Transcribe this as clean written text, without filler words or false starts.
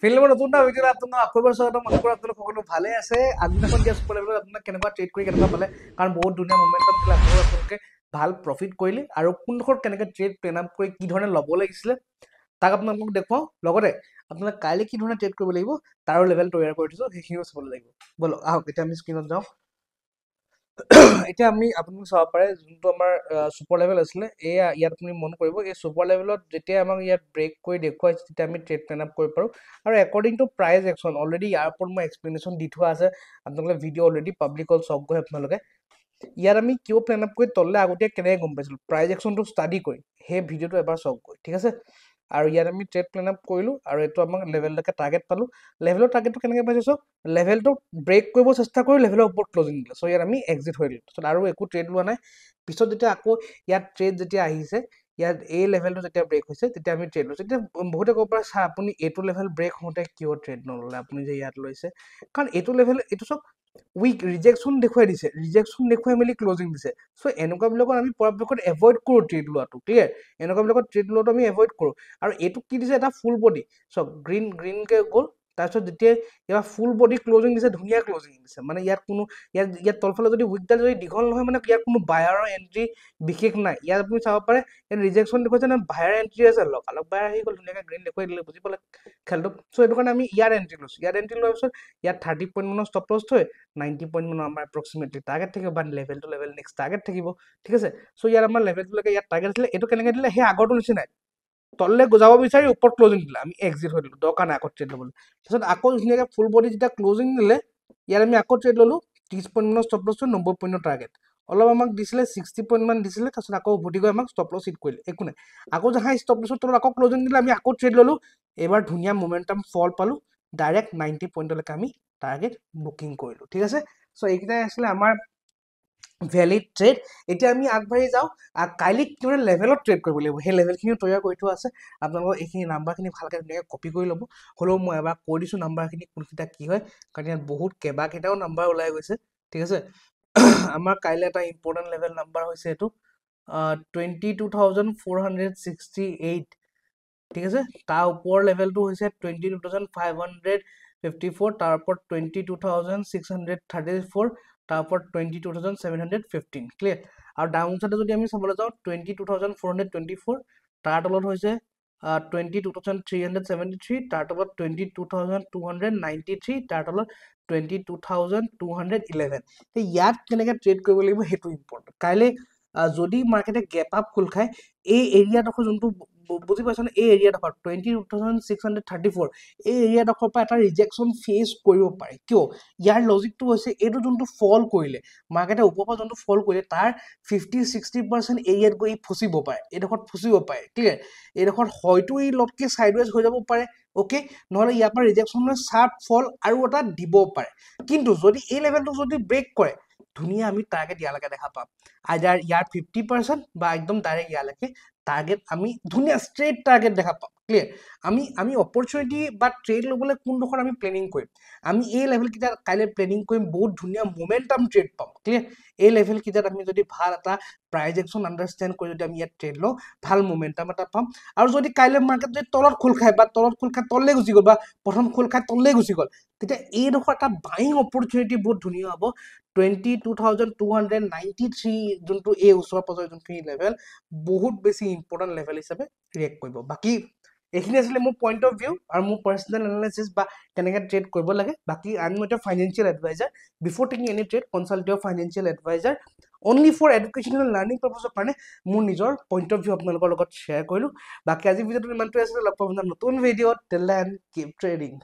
ফিল্মৰ নতুন এটা ভিডিঅ'ত আপোনাক আকৌ এবাৰ স্বাগতম। আশা কৰোঁ আপোনালোক সকলো ভালে আছে। আগদিনাখন দিয়া ছুপাৰ লেভেলত আপোনাক কেনেকুৱা ট্ৰেড কৰি কেনেকুৱা পালে, কাৰণ বহুত ধুনীয়া মুভমেণ্টত দিলে, আপোনালোকে ভাল প্ৰফিট কৰিলে আৰু কোনডোখৰত কেনেকৈ ট্ৰেড প্লেন আপ কৰি কি ধৰণে ল'ব লাগিছিলে তাক আপোনালোকক দেখুৱাওঁ। লগতে আপোনালোকে কাইলৈ কি ধৰণে ট্ৰেড কৰিব লাগিব তাৰো লেভেল তৈয়াৰ কৰি থৈছোঁ, সেইখিনিও চাব লাগিব। ব'লক আহক, এতিয়া আমি স্ক্ৰীণত যাওঁ। এতিয়া আমি আপোনালোকে চাব পাৰে যোনটো আমাৰ ছুপাৰ লেভেল আছিলে, এয়া ইয়াত আপুনি মন কৰিব, এই ছুপাৰ লেভেলত যেতিয়া আমাক ইয়াত ব্ৰেক কৰি দেখুৱাইছে তেতিয়া আমি ট্ৰেড প্লেন আপ কৰিব পাৰোঁ। আৰু according to price action already ইয়াৰ ওপৰত মই এক্সপ্লেনেশ্যন দি থোৱা আছে, আপোনালোকে ভিডিঅ' অলৰেডি পাব্লিক হ'ল, চাওক গৈ আপোনালোকে। ইয়াত আমি কিয় প্লেন আপ কৰি তললৈ আগতীয়াকৈ কেনেকৈ গম পাইছিলোঁ, প্ৰাইজ একশ্যনটো ষ্টাডি কৰি সেই ভিডিঅ'টো এবাৰ চাওক গৈ, ঠিক আছে। আৰু ইয়াত আমি ট্ৰেড প্লেন আপ কৰিলোঁ আৰু এইটো আমাক লেভেললৈকে টাৰ্গেট পালোঁ। লেভেলৰ টাৰ্গেটটো কেনেকৈ পাইছোঁ চাওক, লেভেলটো ব্ৰেক কৰিব চেষ্টা কৰি লেভেলৰ ওপৰত ক্লজিং দিলে, চ' ইয়াত আমি এক্সিট হৈ দিলোঁ। তাৰপিছত আৰু একো ট্ৰেড লোৱা নাই। পিছত যেতিয়া আকৌ ইয়াত ট্ৰেড যেতিয়া আহিছে, ইয়াত এই লেভেলটো যেতিয়া ব্ৰেক হৈছে তেতিয়া আমি ট্ৰেড লৈছোঁ। তেতিয়া বহুতে ক'ব পাৰে, ছাৰ আপুনি এইটো লেভেল ব্ৰেক হওঁতে কিয় ট্ৰেড নল'লে, আপুনি যে ইয়াত লৈছে? কাৰণ এইটো লেভেল, এইটো চাওক উইক ৰিজেকশ্যন দেখুৱাই দিছে, ৰিজেকশ্যন দেখুৱাই মেলি ক্লজিং দিছে। চ' এনেকুৱাবিলাকত আমি পৰাপক্ষত এভইড কৰোঁ ট্ৰেড লোৱাটো, ক্লিয়াৰ? এনেকুৱাবিলাকত ট্ৰেড লোৱাটো আমি এভইড কৰোঁ। আৰু এইটো কি দিছে, এটা ফুল বডি চাওক গ্ৰীণ গ্ৰীণকৈ গ'ল, তাৰপিছত যেতিয়া ইয়াৰ ফুল বডি ক্লজিং দিছে, ধুনীয়া ক্লজিং দিছে। মানে ইয়াত কোনো ইয়াত তলফালে যদি উইকডাল যদি দীঘল নহয়, মানে ইয়াত কোনো বায়াৰৰ এণ্ট্ৰি বিশেষ নাই। ইয়াত আপুনি চাব পাৰে ইয়াত ৰিজেকশ্যন দেখুৱাইছে নে বায়াৰ এণ্ট্ৰি আছে, লগালগ বায়াৰ আহি গ'ল, ধুনীয়াকৈ গ্ৰীণ দেখুৱাই দিলে, বুজি পালে খেলটো। চ' সেইটো কাৰণে আমি ইয়াৰ এণ্ট্ৰি লৈছোঁ। ইয়াত এণ্ট্ৰি লোৱাৰ পিছত ইয়াত 30 পইণ্ট মানৰ ষ্টপ লছ থৈ 90 পইণ্ট মানৰ আমাৰ এপ্ৰক্সিমেটলি টাৰ্গেট থাকিব বা level to level next target থাকিব, ঠিক আছে। চ' ইয়াত আমাৰ লেভেলটোলৈকে ইয়াত টাৰ্গেট আছিলে। এইটো কেনেকৈ দিলে, সেই আগৰটো নিচিনাই তললৈ যাব বিচাৰি ওপৰত ক্লজিং দিলে, আমি এক্সিট হৈ দিলোঁ, দৰকাৰ নাই আকৌ ট্ৰেড ল'বলৈ। তাৰপিছত আকৌ ধুনীয়াকৈ ফুল বডি যেতিয়া ক্লজিং দিলে, ইয়াত আমি আকৌ ট্ৰেড ল'লোঁ, 30 পইণ্ট মানৰ ষ্টপ লছ, 90 পইণ্টৰ টাৰ্গেট। অলপ আমাক দিছিলে 60 পইণ্ট মান দিছিলে, তাৰপিছত আকৌ উভতি গৈ আমাক ষ্টপ লছ হিট কৰিলে, একো নাই। আকৌ যাহা ষ্টপ লছৰ তলত আকৌ ক্লজিং দিলে, আমি আকৌ ট্ৰেড ল'লোঁ। এইবাৰ ধুনীয়া মুমেণ্টাম ফল পালোঁ, ডাইৰেক্ট 90 পইণ্টলৈকে আমি টাৰ্গেট বুকিং কৰিলোঁ, ঠিক আছে। চ' এইকেইটাই আছিলে আমাৰ ভেলিড ট্ৰেড। এতিয়া আমি আগবাঢ়ি যাওঁ কাইলৈ কিমান লেভেলত ট্ৰেড কৰিব লাগিব, সেই লেভেলখিনিও তৈয়াৰ কৰি থোৱা আছে। আপোনালোকৰ এইখিনি নাম্বাৰখিনি ভালকৈ ধুনীয়াকৈ কপি কৰি ল'ব, হ'লেও মই এবাৰ কৈ দিছোঁ নাম্বাৰখিনি কোনকেইটা কি হয়, কাৰণ ইয়াত বহুত কেইবাকেইটাও নাম্বাৰ ওলাই গৈছে, ঠিক আছে। আমাৰ কাইলৈ এটা ইম্পৰ্টেণ্ট লেভেল নাম্বাৰ হৈছে এইটো 22,468, ঠিক আছে। তাৰ ওপৰৰ লেভেলটো হৈছে 22,554, তাৰ ওপৰত 22,634, তাৰ ওপৰত 22,715, ক্লিয়াৰ। আৰু ডাউন চাইডে যদি আমি চাবলৈ যাওঁ 22,424, তাৰ তলত হৈছে 22,373, তাৰ তলত 22,293, তাৰ তলত 22,211। ইয়াত কেনেকৈ ট্ৰেড কৰিব লাগিব সেইটো ইম্পৰ্টেণ্ট। কাইলৈ যদি মাৰ্কেটে গেপ আপ খোল খায়, এই এৰিয়াডোখৰ যোনটো বুজি পাইছেনে, এই এৰিয়াডোখৰ 22,634, এই এৰিয়াডোখৰ পৰা এটা ৰিজেকশ্যন ফেচ কৰিব পাৰে। কিয়? ইয়াৰ লজিকটো হৈছে এইটো যোনটো ফল কৰিলে মাৰ্কেটে ওপৰৰ পৰা যোনটো ফল কৰিলে তাৰ 50-60% এৰিয়াত গৈ ই ফচিব পাৰে, এইডোখৰত ফচিব পাৰে, ক্লিয়াৰ। এইডোখৰত হয়তো ই লটকৈ ছাইডৱেজ হৈ যাব পাৰে, অ'কে, নহ'লে ইয়াৰ পৰা ৰিজেকশ্যন লৈ শ্বাৰ্প ফল আৰু এটা দিব পাৰে। কিন্তু যদি এই লেভেলটো যদি ব্ৰেক কৰে, ধুনীয়া আমি টাৰ্গেট ইয়ালৈকে দেখা পাম, আইদাৰ ইয়াৰ 50% বা একদম ডাইৰেক্ট ইয়ালৈকে টাৰ্গেট আমি ধুনীয়া ষ্ট্ৰেইট টাৰ্গেট দেখা পাম, ক্লিয়াৰ। আমি অপৰচুনিটি বা ট্ৰেড ল'বলৈ কোনডোখৰত আমি প্লেনিং কৰিম, আমি এই লেভেলকেইটাত কাইলৈ প্লেনিং কৰিম, বহুত ধুনীয়া মুমেণ্টাম ট্ৰেড পাম, ক্লিয়াৰ। এই লেভেলকেইটাত আমি যদি ভাল এটা প্ৰাইজ একশ্যন আণ্ডাৰষ্টেণ্ড কৰি যদি আমি ইয়াত ট্ৰেড লওঁ, ভাল মুমেণ্টাম এটা পাম। আৰু যদি কাইলৈ মাৰ্কেট যদি তলত খোল খায় বা তলত খোল খাই তললৈ গুচি গ'ল বা প্ৰথম খোল খাই তললৈ গুচি গ'ল, তেতিয়া এইডোখৰ এটা বাইং অপৰচুনিটি বহুত ধুনীয়া হ'ব। 22,293 যোনটো এই ওচৰ পাজৰে যোনখিনি লেভেল, বহুত বেছি ইম্পৰ্টেণ্ট লেভেল হিচাপে ৰিয়েক্ট কৰিব। বাকী এইখিনি আছিলে মোৰ পইণ্ট অফ ভিউ আৰু মোৰ পাৰ্চনেল এনালাইচিছ বা কেনেকৈ ট্ৰেড কৰিব লাগে। বাকী I am not a financial advisor, before taking any trade consult your financial advisor. Only for educational learning পাৰ্পাছৰ কাৰণে মোৰ নিজৰ পইণ্ট অফ ভিউ আপোনালোকৰ লগত শ্বেয়াৰ কৰিলোঁ। বাকী আজি ভিডিঅ'টো ইমানটোৱে আছিলে, লগ পাম নতুন ভিডিঅ'ত। Till then keep trading.